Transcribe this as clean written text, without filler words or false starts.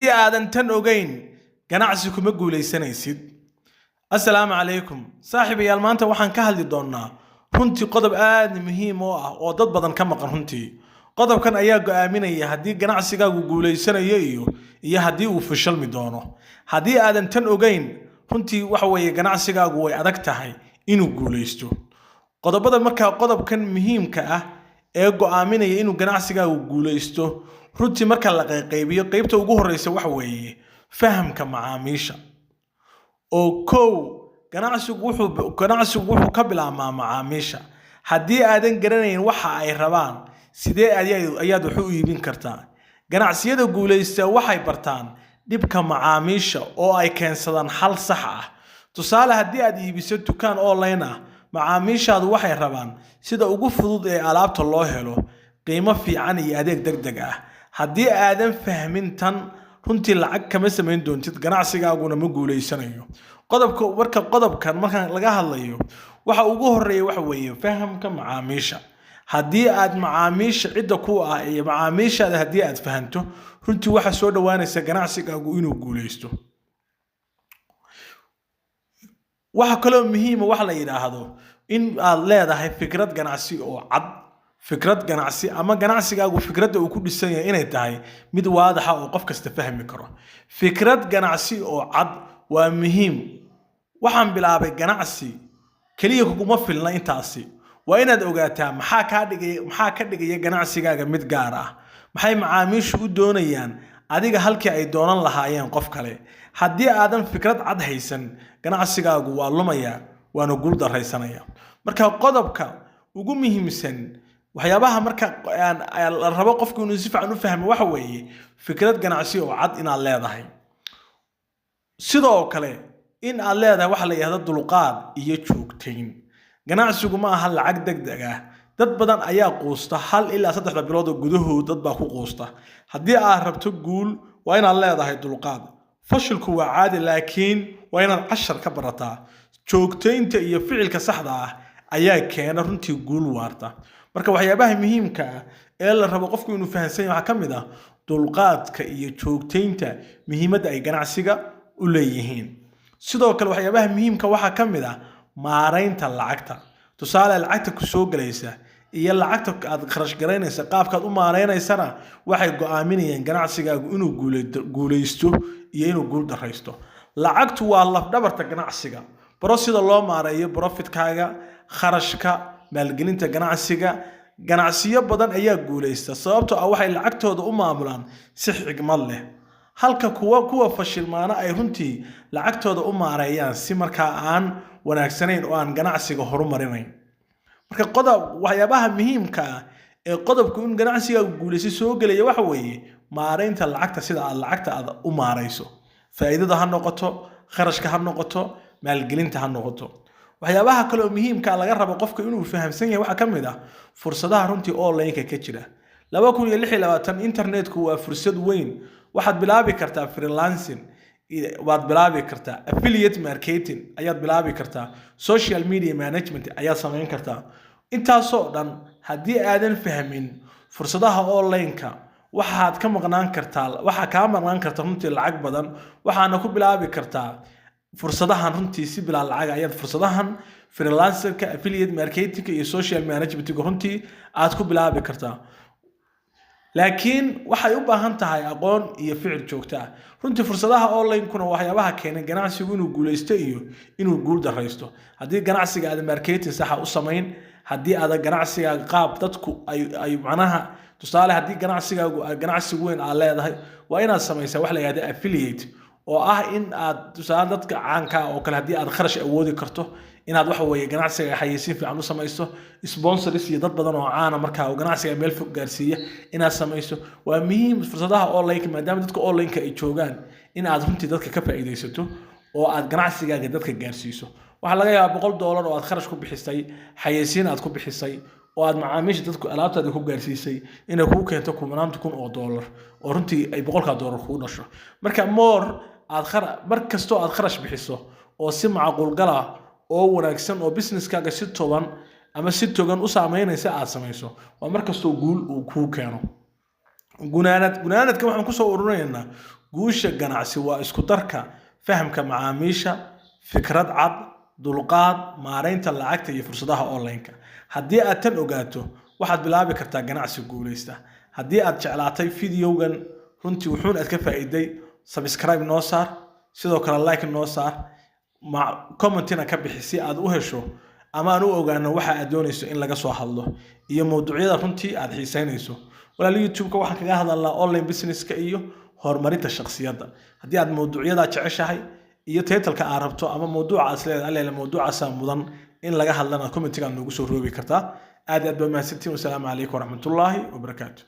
Aadan tan ogayn, ganacsi kuma guulaysanaysid. Assalaamu calaykum, saaxiibayaal. Maanta waxaan ka hadli doonnaa runtii qodob aad muhiim u ah oo dad badan ka maqan. Runtii qodobkan ayaa go'aaminaya haddii ganacsigaagu guulaysanayo iyo haddii uu fashalmi doono. Haddii aadan tan ogayn, runtii waxa weeye ganacsigaagu way adag tahay inuu guulaysto. Qodobada markaa qodobkan muhiimka ah ee go'aaminaya inuu ganacsigaagu guulaysto, runtii marka la qayqaybiyo, qeybta ugu horeysa waxa weeye fahamka macaamiisha. Oo kow, ganacsigu wuxuu ka bilaabmaa macaamiisha. Haddii aadan garanayn waxa ay rabaan, sidee ayaad wax u iibin kartaa? Ganacsiyada guulaysta waxay bartaan dhibka macaamiisha oo ay keensadaan xal sax ah. Tusaale, haddii aad iibiso dukaan online ah, macaamiishaadu waxay rabaan sida ugu fudud ee alaabta loo helo, qiimo fiican iyo adeeg degdeg ah. Haddii aadan fahmin tan, runtii lacag kama samayn doontid, ganacsigaaguna ma guulaysanayo. Qodobka marka, qodobkan markaan laga hadlayo, waxa ugu horeeya waxa weeye fahamka macaamiisha. Haddii aad macaamiisha, cidda ku ah iyo macaamiishaada, haddii aad fahanto, runtii waxa soo dhowaanaysa ganacsigaagu inuu guulaysto. Waxa kaloo muhiima waxa la yidhaahdo in aad leedahay fikrad ganacsi oo cad. Fikrad ganacsi ama ganacsigaagu fikradda uu ku dhisan yahay inay tahay mid waadaxa oo qof kasta fahmi karo. Fikrad ganacsi oo cad waa muhiim. "Waxaan bilaabay ganacsi" keliya kuguma filna intaasi. Waa inaad ogaataa maxaa ka dhigaya ganacsigaaga mid gaar ah. Maxay macaamiishu u doonayaan adiga halkii ay doonan lahaayeen qof kale? Haddii aadan fikrad cad haysan, ganacsigaagu waa lumaya, waana guul daraysanaya. Marka qodobka ugu muhiimsan, waxyaabaha marka la rabo qofku inuu si fiican u fahmo, waxa weeye fikrad ganacsi oo cad inaad leedahay. Sidoo kale in aad leedahay waxa la yidhahdo dulqaad iyo joogtayn. Ganacsigu ma aha lacag deg deg ah. Dad badan ayaa quusta 1 ilaa 3 bilood oo gudahood, dad baa ku quusta. Haddii aad rabto guul, waa inaad leedahay dulqaad. Fashilku waa caadi, laakiin waa inaad cashar ka barataa. Joogtaynta iyo ficilka saxda ah ayaa keena runtii guul waarta. Marka waxyaabaha muhiimka ah ee la rabo qofku inuu fahansan yahay waxaa ka mid ah dulqaadka iyo joogtaynta, muhiimadda ay ganacsiga u leeyihiin. Sidoo kale waxyaabaha muhiimka waxaa ka mid ah maaraynta lacagta. Tusaale, lacagta ku soo gelaysa iyo lacagta aad kharash garaynaysa, qaabkaad u maaraynaysana waxay go'aaminayaan ganacsigaagu inuu guulaysto iyo inuu guul daraysto. Lacagtu waa lafdhabarta ganacsiga. Baro sida loo maareeyo profitkaaga, kharashka, maalgelinta ganacsiga. Ganacsiyo badan ayaa guulaysta sababtoo ah waxay lacagtooda u maamulaan si xigmad leh, halka kuwa fashilmaana ay runtii lacagtooda u maareeyaan si markaa aan wanaagsanayn oo aan ganacsiga horumarinayn. Marka qodob, waxyaabaha muhiimka ah ee qodobku in ganacsigaagu guulaysto soo gelaya waxa weeye maaraynta lacagta, sida aad lacagta aad u maarayso, faa'iidada ha noqoto, kharashka ha noqoto, maalgelinta ha noqoto. Waxyaabaha kale oo muhiimka laga rabo qofka inuu fahamsan yahay waxaa ka mid ah fursadaha runtii online-ka ka jira. 2026 internetku waa fursad weyn. Waxaad bilaabi kartaa freelancing, waad bilaabi kartaa affiliate marketing ayaad bilaabi kartaa, social media management ayaad samayn kartaa. Intaasoo dhan haddii aadan fahmin fursadaha online-ka, waxaad ka maqnaan kartaa, waxaa kaa maqnaan karta runtii lacag badan. Waxaana ku bilaabi kartaa fursadahan runtii si bilaa lacag ayaad fursadahan freelancerka, affiliate marketingka iyo social managementga runtii aad ku bilaabi kartaa, laakiin waxay u baahan tahay aqoon iyo ficil joogto ah. Runtii fursadaha online-kuna waxyaabaha keenay ganacsigu inuu guulaysto iyo inuu guul daraysto. Haddii ganacsiga aad marketing saxa u samayn, haddii aad ganacsigaaga qaab dadku ay macnaha, tusaale, haddii ganacsigaagu ganacsi weyn aad leedahay, waa inaad samaysaa wax la yihahda affiliate, oo ah in aad tusaale dadka caanka ah oo kale, haddii aad kharash awoodi karto, inaad waxa weeye ganacsiga xayeysiin fiican u samayso, sponsors iyo dad badan oo caana markaa oo ganacsiga meel fog gaarsiiya inaad samayso waa muhiim. Fursadaha online, maadaama dadka online-ka ay joogaan, in aad runtii dadka ka faa'iidaysato oo aad ganacsigaaga dadka gaarsiiso. Waxaa laga yaabaa $100 oo aad kharash ku bixisay, xayeysiin aad ku bixisay, oo aad macaamiisha dadku alaabtaada ku gaarsiisay, inay kuu keento kumanaanta kun oo dollar, oo runtii ay $100 kugu dhasho. Marka more aad mar kastoo aad kharash bixiso oo si macquul gala oo wanaagsan oo businesskaaga si toban ama si togan u saameynaysa aad samayso, waa mar kastoo guul uu kuu keeno. Gunaanadka waxaan kusoo ururinaynaa, Guusha ganacsi waa isku darka fahamka macaamiisha, fikrad cad, dulqaad, maaraynta lacagta iyo fursadaha online-ka. Haddii aad tan ogaato, waxaad bilaabi kartaa ganacsi guuleysta. Haddii aad jeclaatay videogan, runtii wuxuun aad ka faa'iiday, subscribe noo saar, sidoo kale like noo saar, commentina ka bixi si aad u hesho ama aan u ogaano waxa aad doonayso in laga soo hadlo iyo mawduucyada runtii aad xiiseynayso. Walaal, YouTube-ka waxaan kaga hadalnaa online businesska iyo horumarinta shakhsiyadda. Haddii aad mawduucyadaa jeceshahay iyo title-ka aad rabto ama mawduuca aad isleedahay alleele mawduucaasaa mudan in laga hadlana, commentiga noogu soo roobi kartaa. Aad iyo aad baa mahadsantihin. Wasalaamu calaykum waraxmatullaahi wabarakaatu.